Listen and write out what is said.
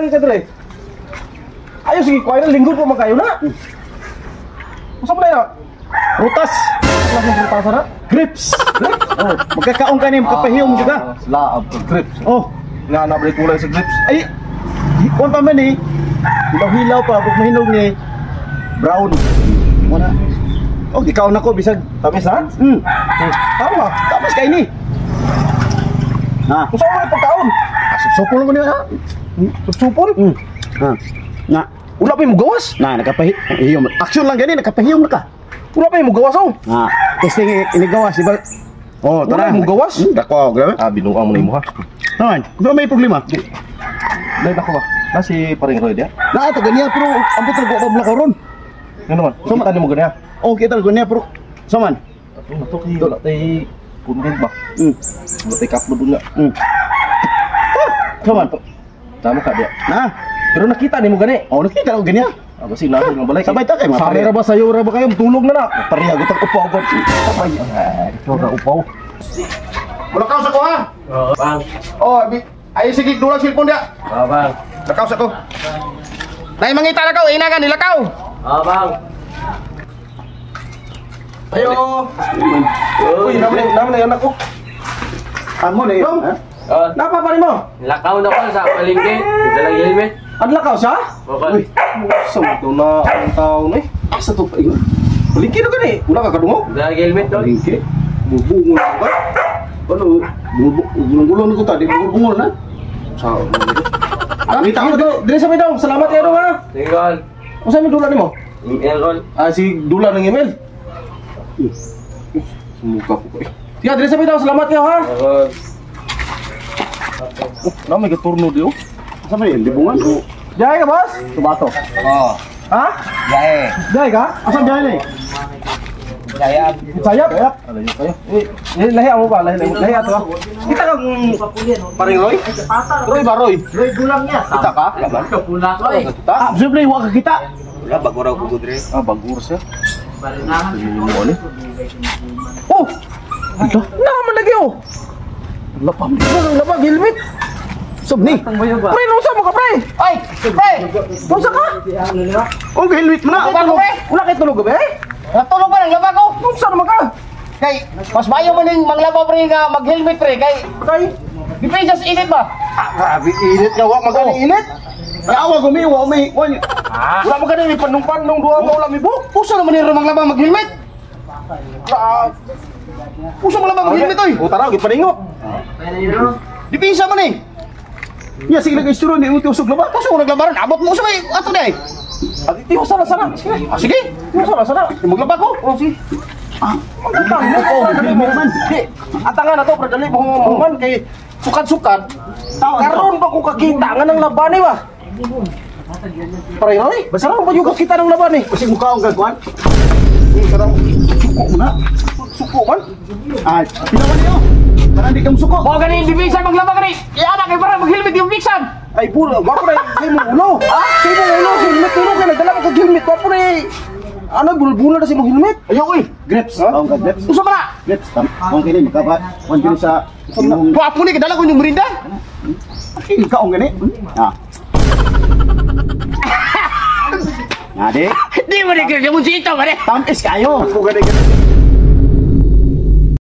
lagi ka dire? Ayo sige, kuhay na linggo pa man kayo na. Unsa man na? Rutas. Wala sa rutas na. Grips. Oh, magkakaon ka ni makapahiyom juga. Laab ka grips. Oh, Nga na ba kulay sa grips? Ay, kuan pa man eh. Hilaw-hilaw pa, pag mahinog ni brown. Wala. Oh, ikaw na ko bisag. Tamis na? Tama. Tapos kay ni. Na. Unsa man pagkaon? Supsupon mo niya. Supsupon? Ha. Na. Wala pa mo gawas? Na, nakapahiyom. Action lang gani, nakapahiyom na ka. Wala pa mo gawas oh. Na, testing inigawas, di ba? Oh, tara. Wala mo gawas? Dako, grabe. Ah, binuang mo na imo ha. Naman, kung may problema. Dahil ako ba? Na si paring Roy dia. Na, ito ganyan, pero ambot na ko pa karon. Nga naman. So, Kita nimo ganyan. Oh, kita ganyan, pero saman. Ato na to kay wala tay content ba? Wala tay kaplo dun nga. Saman. Tama ka dia. Na. Pero nakita nimo gani. Oh, nakita ko ganyan. Ah, basi na nga balay. Sabay ta kay mga Sari pare. ra ba sayo ra ba kayo tulog na na. Pareha gutang upaw ko. Sabay. Ah, ikaw ra upaw. Mulakaw sa ko ha. Oo, bang. Oh, ay sige dulang cellphone dia. Oo, bang. Lakaw sa ko. Nay mangita lakaw, ina nga nilakaw. Oo, bang. Ayo. Uy, naman naman na anak ko. Amo na yun. Bang. Ha? Oo, Napa pa nimo? lakaw na ko sa palengke. Dalang helmet. Ang lakaw siya? Bukal. Uy, sa to na ang taon eh. Asa to pa ingon? Palingki na gani. Wala ka kadungog. Dalang helmet, tol. Palengke. Bubungon ka. Ano, gulong-gulong ko ta, di bungol na. Sa Ah, Kita ko dire sa daw. Salamat kayo ha. Sige, kol. Unsa may dula nimo? Email, kol. Ah, si dula ng email. Sumuka ko eh. Tiya, dire sa daw. Salamat kayo ha. Oo, kol. Oh, na may gaturno di oh. Asa man yun, libungan? Diay ka, boss? Tubato. Oh. Ha? Jae. Diay ka? Asa biyahe ni? Jaya. Sayap? Alayo kayo. Eh, eh, lahi mo ba? Lahi, lahi, lahi ato ah. Kita kang paring Roy? Roy ba Roy? Roy gulang niya. Kita ka? Pula ko, eh. Kita? Ah, siyempre, wa ka kita. Wala bago raw ko dire. Ah, bagur siya. Mo ni. Oh! Ito? Naman lagi oh. Lapa mo. Lapa helmet. Sub ni. Pre, nunsa mo ka pre? Ay, pre. Nunsa ka? Oh, helmet mo na. Laba ko pre. Wala kay tulog gabi eh? Natulog ba nang laba ko? Nunsa naman ka? Kay mas maayo man ning manglaba pre nga mag-helmet pre kay Kay depensa sa init ba? Ah, grabe init nga wa magani init. Yawa gumi, wa may wa. Wala mo gani panung-panung duha mo wala mi buk. Usa naman ni manglaba mag-helmet. Usa man laba mag-helmet oy. O tara, gipaningok. Depensa man eh. Ya sige nag ni uti usog laba. Usa ko naglabaran abot mo usa may ato day. Ati tiyo sana sana. Sige. Ah, sige. Tiyo sana sana. Maglaba ko. Oh, sige. Ah, magkatang mo. Oh, dali mo man. Di, atangan na to, pero dali mo man kay sukad-sukad. Karon ba ko kakita nga ng laban eh ba? Pare, oy, karon ba yung kakita ng laban eh? Kasi mukha ang gagwan. Suko mo na. Suko man. Ah, pinawan niyo. Para di ka musuko. Mo gani depensa maglaba gani. Iana kay para mag-helmet yung biksan. Ay, puro, wapo na sa imong ulo. Sa imong ulo, sa helmet ulo kay nagdala mo kag helmet, wapo na eh. Ano, bulbula na sa imong helmet. Ayaw oy. Grips. Ha? Ang ka grips. Usa man na. Grips. Tam. Ang kini makaba. Wan kini sa imong Wapo ni kadala ko yung merinda. Ay, kaong gani. Ah. Na di. Di mo ni kaya mo sito ba Tamis kayo. Ako gani